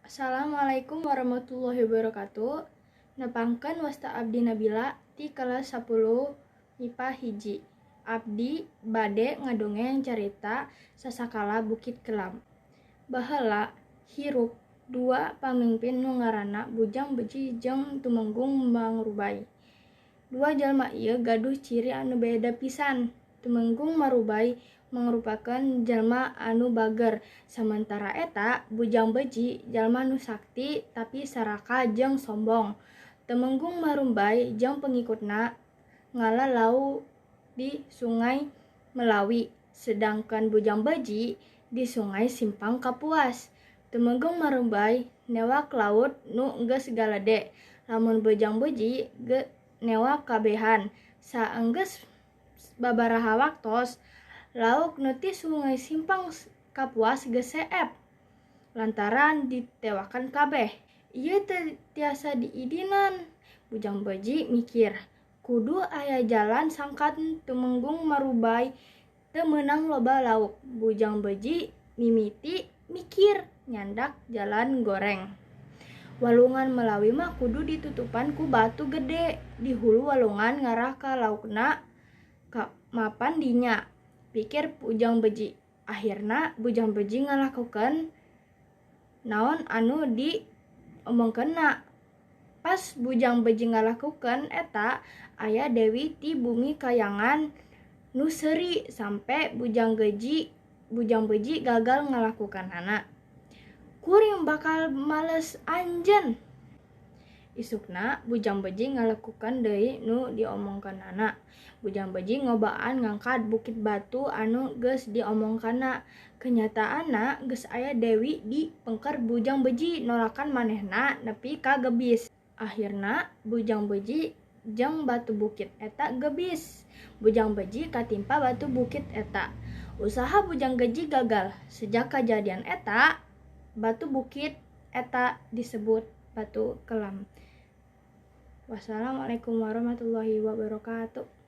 Assalamualaikum warahmatullahi wabarakatuh. Nepangkeun, wasta abdi Nabila ti kelas 10 MIPA 1. Abdi bade ngadongeng carita Sasakala Bukit Kelam. Baheula hirup dua pamingpin nu ngaranna Bujang Beji jeung Tumenggung Mangrubay. Dua jalma ieu gaduh ciri anu beda pisan. Tumenggung Marubay mangrupakeun jalma anu bager, samantara eta Bujang Beji jalma nu sakti tapi saraka jeung sombong. Tumenggung Marubay jeung pengikutna ngala lauk di Sungai Melawi, sedangkan Bujang Beji di Sungai Simpang Kapuas. Tumenggung Marubay newak laut nu geus galede, lamun Bujang Beji ge newak kabehan. Saenggeus babaraha waktos, lauk nu ti Sungai Simpang Kapuas geus seep lantaran ditewakan kabeh. Ieu teu tiasa diidinan, Bujang Beji mikir. Kudu aya jalan sangkan Tumenggung Marubay teu meunang loba lauk. Bujang Beji mimiti mikir nyandak jalan goreng. Walungan Melawi mah kudu ditutupan ku batu gede di hulu walungan ngarah ka laukna mapan dinya, pikir Bujang Beji. Ahirna Bujang Beji ngalakukeun naon anu diomongkeunna. Pas Bujang Beji ngalakukeun eta, aya dewi ti bumi kayangan nu seuri sampe Bujang Beji gagal ngalakukanana. Kuring bakal males anjeun. Isukna Bujang Beji ngalakukeun deui nu diomongkeunana. Bujang Beji ngobaan ngangkat bukit batu anu geus diomongkeunna. Kenyataanna geus aya dewi di pengker Bujang Beji nolakan manehna nepi ka gebis. Ahirna Bujang Beji jeung batu bukit eta gebis. Bujang Beji katimpa batu bukit eta. Usaha Bujang Beji gagal. Sejak kajadian eta, batu bukit eta disebut batu kelam. Wassalamualaikum warahmatullahi wabarakatuh.